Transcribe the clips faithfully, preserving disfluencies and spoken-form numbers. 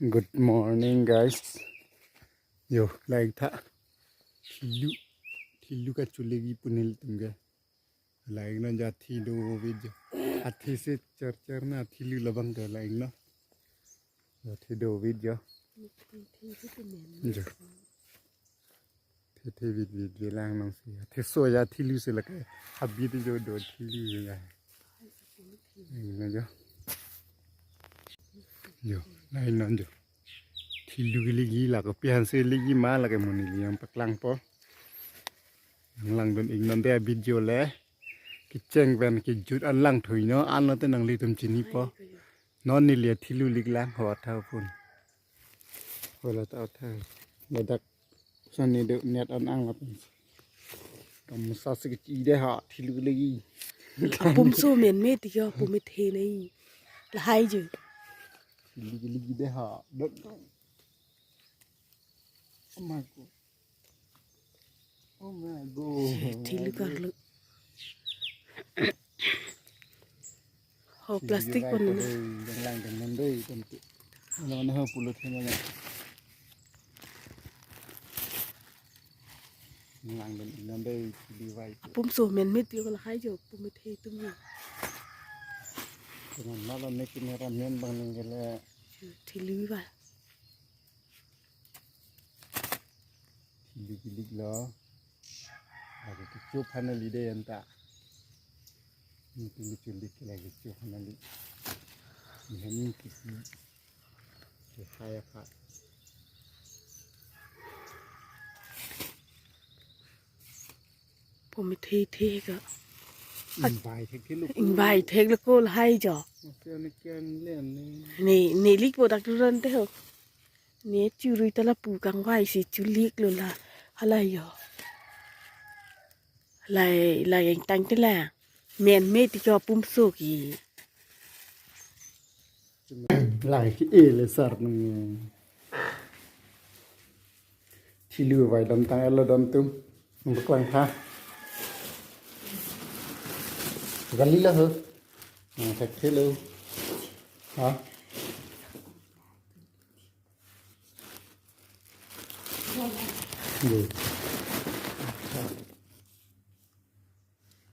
Good morning, guys. Yo, laik tha. Thilu, thilu kachulegi pu nelitum ke. Laik non jo athi dovit jo. Athi si char char na thilu labang ke laik non. Jo athi dovit jo. Jo. Thethe vit vit velang nangsi. Athi so jo thilu si lake. Habit jo do thilu jo. Laik non jo. Jo, laik non jo. Thilu kelegi lake pihan si legi ma lake mo neli nangpaklangpo. Nanglangdun-ik non de video le. Kecheng pen kejut an langthui non, anlo te nanglitum chinipo. Non neli thilu liklang ho atha pun. Hola ta atha. Ladak sani do net an ang lapen. Kam sa se kechi de ha thilu kelegi. Apum so menme ti kyo, apum methe nai. Lahai jo. Thilu kelegi de ha. Dot. Oh my God. Oh my God. Thilu karlu. Ho, plastic pon na. Yang lang dengan doi tentu. Mana mana ho pulut hanya. Yang lang dengan doi di wai. Apum so menme ti ko lahai jo, apum methe atum jo. Dengan malam ni kini ramen bang nengkele. Thilu wai. Thilu kilik lo. Lake kecho finally de anta. Ni tu ni chulik lake kecho finally. Ni hani kiki. Ke hai apa. Apum methe the ka. Ingbai thek thelo. Ingbai thek lo ko lahai jo. Masih anak yang lain ni. Ni, ni lik po dak duran te ho. Ne churui ta lapu kangvai si chulik lo la. Halai jo. Lai, lai yang tang te la. Menme ti kyo apum so ke. Lai ke ele sar nung. Thilu vai dam tang elo dam tum. Nangpaklang tha. Gali la ho. Nang thek thelo. Ha? Good.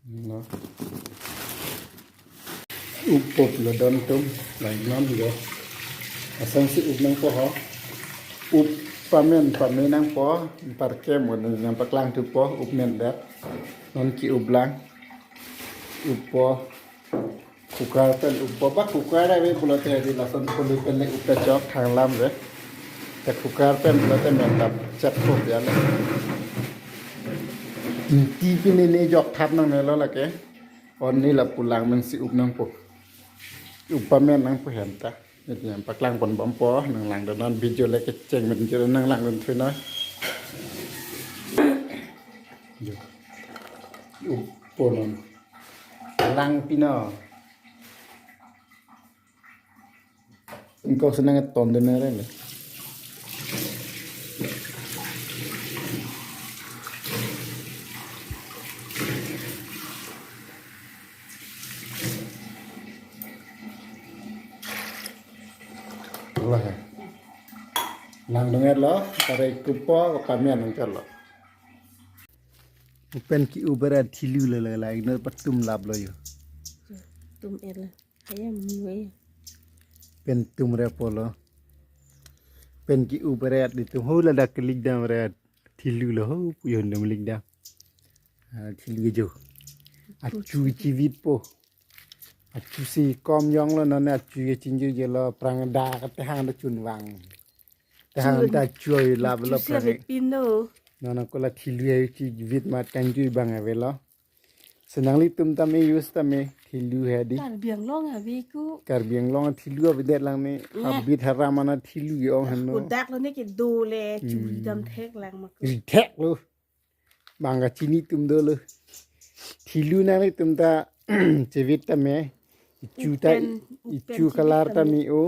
No. Up up lo don tum, lain non jo. Asonsi up nangpo ho. Up pamen pame nangpo, parke mo nangpaklang thupo, up men det. Non ke-up lang. Up po. Cooker pen up po, ba cooker ave pulote di lason puli pen le up ta chok thang lam re. Te cooker pen pulote men ta chek po ya le. Ti pini ne jok thap nang ne lo lake. On ne lapu lang men si up nangpo. Up pamen nangpo hem ta. Jadi nangpaklang pon bompo, nanglangdun non video le kecheng men jero nanglangdun thui noi. Jo. Up po non. Lang pino. Ingkok senang ton den ere le. Lah. Langdun er lo, tare kupo, kamian nangkar lo. Pen ke-up ra thilu le le la, ignor patum lap lo jo. Tum er la. Ayam mui. Pen tum re polo. Pen ke-up re di tum ho ladak kelik dam re thilu lo ho pu yon dam lik dam. Ah, thilu jo. Achu chivit po. Achu si kom jong lo non achu ye chinju je lo prang da kate hang da chun vang. Te hang ta chuoi lap lo. Chusi prang. Pin no. Non ako la thilu he chivit ma tangju bang ave lo. Senang litum tame use tame thilu he di. Karbi Anglong ave ko. Karbi Anglong thilu ave det lang ne. Ne. Habit haram ana thilu ye ong hano. Kodak lo ne ke do le churi dam thek lang ma ko. Ri thek lo. Bang kachini tum dolo. Thilu nanglitum ta chivit tame. Ichu ta, upen, ichu upen kalar chivit tame. Tame o.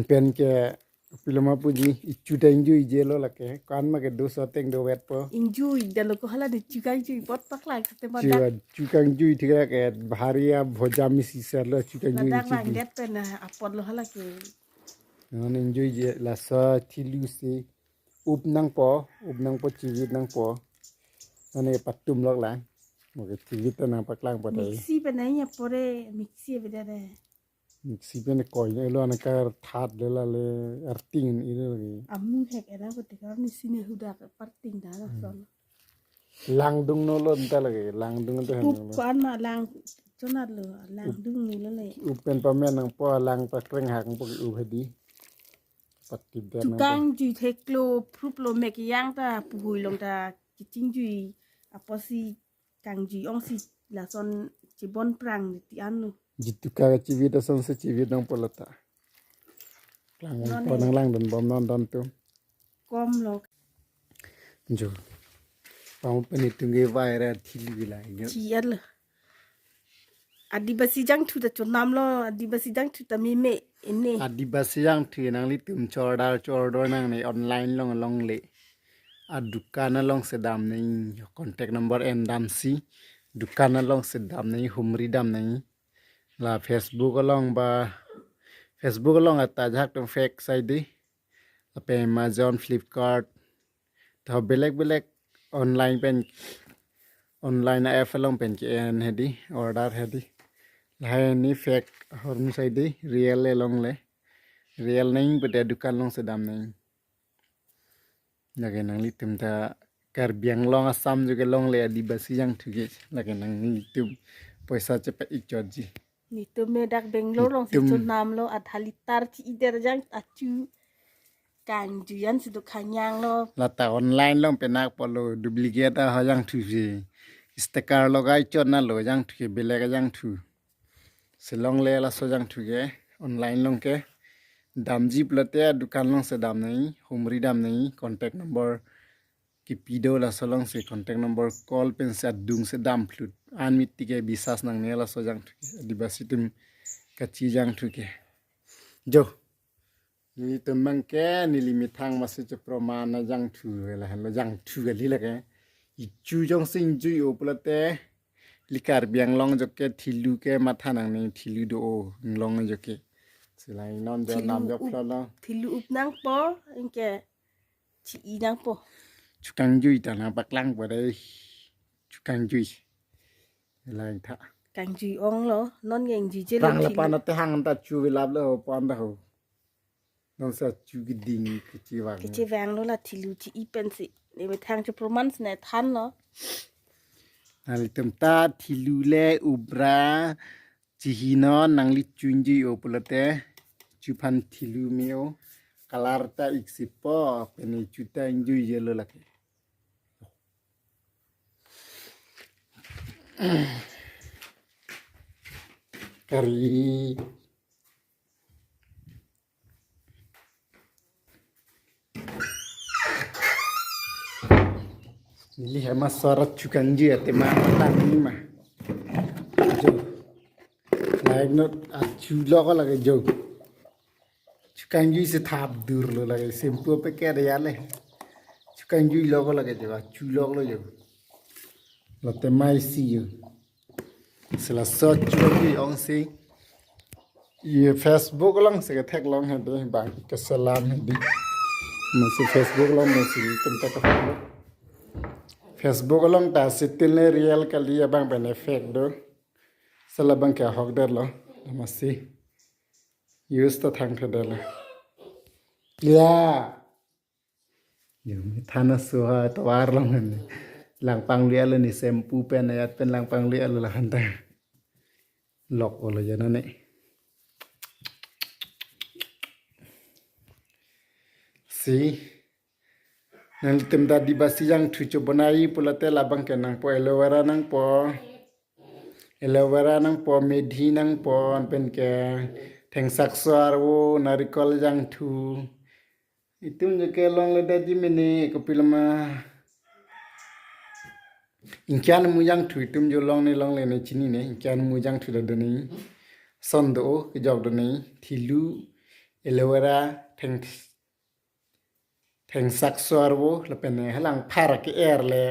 Pen ke piloma puji ichu ta inju ije lo lake. Kan ma ke do soteng do vet po. Inju ida lo ko hala de chukang ju pot pak lak te chu madak. Chukang ju thik lake bhari a bhoja misi ser lo chukang ju. Ladak chi lang di. Det pen na apot lo hala ke. Non enjoy je laso thilu si up nangpo, up nangpo, chivit nangpo. Non ke patum lok lang. Mo ke chivit ta nangpaklangpo dei. Mixi pen nangji apot re, mixi pen dei. Mixi pen koi ne lo, anke that le la le, arting ne lo ke. Amu hek era ko te kar ni sini hudak parting da la son. Langdung no lo anta lake, langdung anta. Up hanu lo. Ko-an ma lang chonat lo, langdung ni lo le. Up pen pamen nangpo, lang pakreng hak nangpo ke up hedi. Pati den nangpo. Chukang jui theklo, prup lo mek yang ta, puhui long ta, kichingjui, apotsi kangjui ong si lason chibon prang ti an lo. Jitu ka chivit ason si chivit nangpo lata. Klang non po ne. Nang langdun bom non don tu. Kom lo. Jo. Pamu pen itum ke viral thilu la jo. Chi at lo. Adibasi jangthu ta chonam lo, Adibasi jangthu ta meme ene. Adibasi jangthu nanglitum chordar chordor nangne online long longle. Adukan along si dam nangji, contact number en dam si. Dukan along si dam nangji, humri dam nangji. La Facebook along ba, Facebook along ata ajahak atum fake sai dei. Lapen Amazon, Flipkart, ta belek belek online pen, online app along pen ke-en hedi, order hedi. Lahai ni fake ahormu sai dei, real le longle. Real nangji pute dukan along si dam nangji. Lake nanglitum ta Karbi Anglong Assam jo ke longle Adibasi jangthu ke. Lake nanglitum poisa chepa-ik chotji. Nitum me dak Bangalore along si itum chonam lo, adha liter chi-i der jang achu kangjui an si do khanyang lo. Lata online along penakpo lo, duplicate ahok jangthu si. Sticker logai chot na lo jangthu ke, belek ajangthu. Si longle laso jangthu ke, online along ke. Damji pulote dukan along si dam nangji, humri dam nangji, contact number kipi do, laso along si contact number call pen si adung si dam phlut. An miti ke bisas nangne laso jangthu ke, Adibasi atum kachi jangthu ke. Jo. Nelitum abang ke neli methang masi cheproman ajangthu, lahenlo jangthu kali lake. Ichu jongsi ingjui-o pulote, ili Karbi Anglong jo ke thilu ke matha nangne, thilu do-o Anglong jo ke. Si la non jo, thilu nam jo up, phlo lo. Thilu up nangpo, anke chi-i nangpo. Chukangjui ta nangpaklangpo dei. Chukangjui. Lang tha. Kangjui ong lo, non kangjui je lo. Rang le thilu. Pan ate hang ta chu vilap lo pon ta ho. Non sa chu kiding kechevang. Kechevang lo la thilu chi-i pen si. Ne methang cheproman si ne than lo. Nanglitum ta thilu le up ra chihi non, nangli chu ingjui-o pulote. Chu aphan thilu me-o. Color ta ik si po, pen chu ta ingjui je lo lake. Kari. Neli hem asor achukangjui ate ma tang ni ma. Jo. Like not achu lok lake jo. Chukangjui si thap dur lo lake, shampoo packet ya le. Chukangjui lok lake jo, achu lok lo jo. Lote mai si jo. Si laso chukangjui ong si. Ye Facebook along si ketheklong hedi, bang keselam hedi. Masi Facebook along masi tem ta kathek lo. Facebook along ta si tin le real kali, abang pen fake do. Si labang ke ahok der lo. Masi. Use ta thangthe der lo. Ya. Yo, than aso ha tovar long han. Lang pangli alo ne shampoo pen ayat pen lang pangli alo la han ta. Lok olo jana ne. Si. Nanglitum ta Adibasi jangthu chobonai pulote labang ke nangpo, aloe vera nangpo. Aloe vera nangpo, methi nangpo, anpen ke thengsak so arvo, narikol jangthu. Itum jo ke longle daji mene, kopiloma. Ingkian mu jangthu itum jo longle longle ne chinine, ingkian mu jangthu da done. Son do, kejok done, thilu, aloe vera, theng, thengsak so arvo, lapen ne halangphar ke-er le,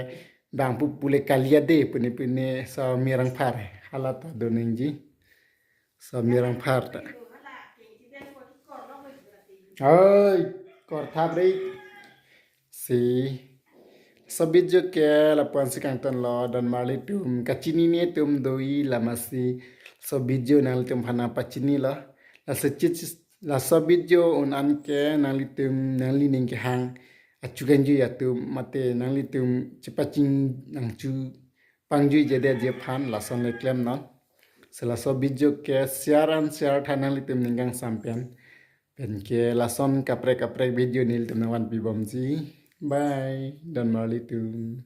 bang pupu le kali ade, pune pune so mirang phar, hala ta doningji. So mirang phar ta. Oi, kortha break. Si, laso video ke lapu-an si kangtonlo, don marli atum, kachinine atum do-i lamasi, laso video nanglitum aphan nangpachinilo. Laso chis, laso video un-an ke nanglitum, nanglining kehang achu kangjui atum, mate nanglitum chepachini nangchu pangjuijedeji aphan lason le klemnon. Si laso video ke share and share tha nanglitum ning kangsam pen. Penke lason kaprek kaprek video nelitum nangvanpibomji. Bye, don marli atum.